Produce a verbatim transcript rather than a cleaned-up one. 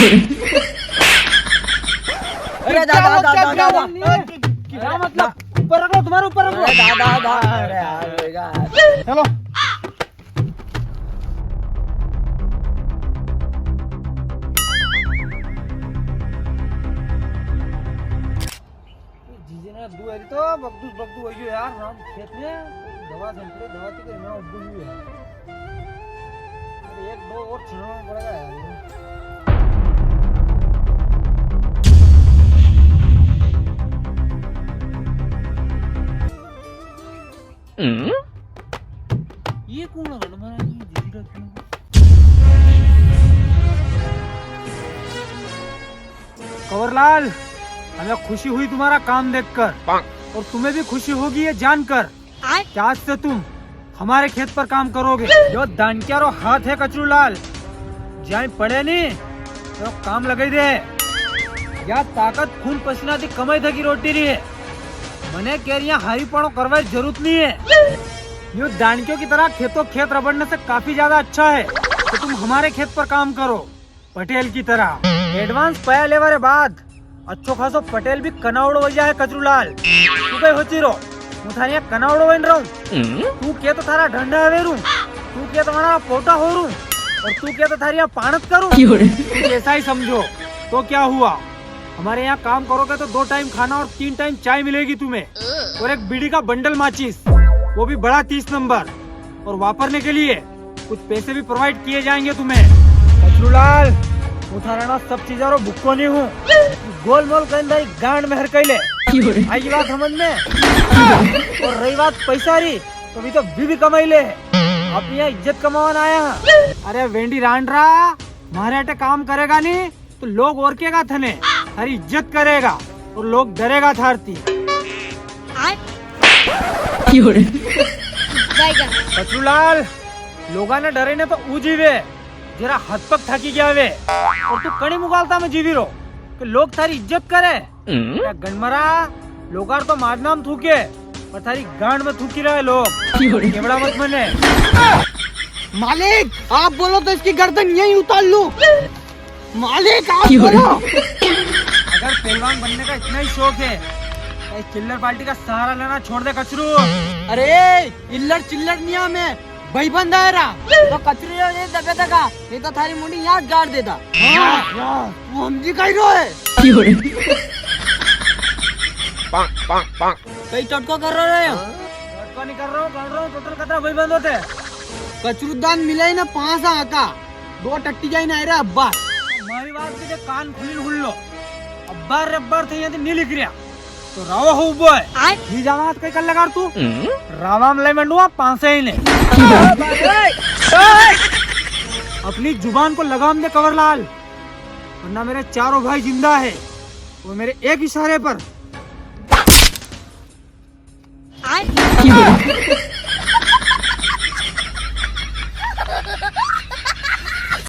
अरे दादा, दादा, दादा। क्या मतलब? ऊपर रख लो, तुम्हारे ऊपर रख लो। अरे दादा, दादा। अरे यार, बेटा। चलो। जीजे ने दुआरी तो बगदूस बगदू वही यार, राम खेत में दवा चल रही, दवा की तो मैं उब्बू हुई है। अरे एक दो और छिड़ना पड़ेगा यार। ये कौन है? कंवरलाल, हमें खुशी हुई तुम्हारा काम देखकर, और तुम्हें भी खुशी होगी ये जानकर कि आज से तुम हमारे खेत पर काम करोगे। यो दानक्यारो हाथ है कचरूलाल, जाए पड़े नी तो काम लगाई दे। या ताकत खून पसीना दी कमाई थकी रोटी री है। मने कह रिया हारी पणो करवा री जरूरत नी है। यो दानक्यो की तरह खेतों खेत रबड़ने से काफी ज्यादा अच्छा है। तो तुम हमारे खेत पर काम करो पटेल की तरह। एडवांस पया लेवा रे बाद अच्छो खासो पटेल भी कनावड़ो वई जाए कचरूलाल। तू कई होची रो? हूँ थारी यां कनावड़ो वई नी रूँ। तू के तो थारा ढंडा हवेरूँ, तू के तो वणा पोटा होरूँ, और तू के तो थारी यां पाणत करूँ। तू जैसा ही समझो, तो क्या हुआ? हमारे यहाँ काम करोगे तो दो टाइम खाना और तीन टाइम चाय मिलेगी तुम्हें, और एक बीड़ी का बंडल माचिस, वो भी बड़ा तीस नंबर, और वापरने के लिए कुछ पैसे भी प्रोवाइड किए जाएंगे तुम्हें। कचरूलाल, हूँ थारा ना सब चीजा रो भुक्को नी हूँ। गोल मोल कहीं भाई गांड में हर कैले। आई बात समझ में? और रही बात पैसा री, तो भी तो बीबी कमाई ले। अपनी यहाँ इज्जत कमावन आया। अरे वेंडी रांडरा, म्हारे अटे काम करेगा नी, तो लोग ओरकेगा थने, थारी इज्जत करेगा और लोग डरेगा थारती। कचरूलाल, लोगा ने डरे ने तो ऊ जीवे, जरा हाथ पग थाकी गया वे, और तू कणी मुगालता में जीवी रो कि लोग थारी इज्जत करे। या गणमरा, लोगार तो मार नाम थूके, पर थारी गांड में थूकी रहे लोग। केवड़ा मत मने। मालिक, आप बोलो तो इसकी गर्दन यहीं उतार लूं। मालिक, आप बोलो। अगर पहलवान बनने का इतना ही शौक है, तो इस चिल्लर पार्टी का सहारा लेना छोड़ दे, कचरू। अरे, इल्लर चिल्लर निया में भाईबंद आयरा। तो कचरू यो ये दबे तका, नी तो थारी मुंडी यां गाड़ देता। हाँ, हाँ, तू हमजी कई रो है। कई टटको कर रो है? टटको नी कर रो, कर रो, टोटल कतरा भाईबंद होते। कचरूदान मिले ही ना पांच आका, दो टट्टी जाई ना रे अब्बा। मारी बात के कान खुली हुन लो। अब्बार रे अब्बार थे यां नी लिख रिया। तो रावा हो उबो है। आय। नी जावा तो कई कर लगा तू? हम्म। रावा में ले मंडुआ पांच ही ने। अपनी जुबान को लगाम दे कंवरलाल, वरना मेरे चारों भाई जिंदा है, वो मेरे एक इशारे पर। आय।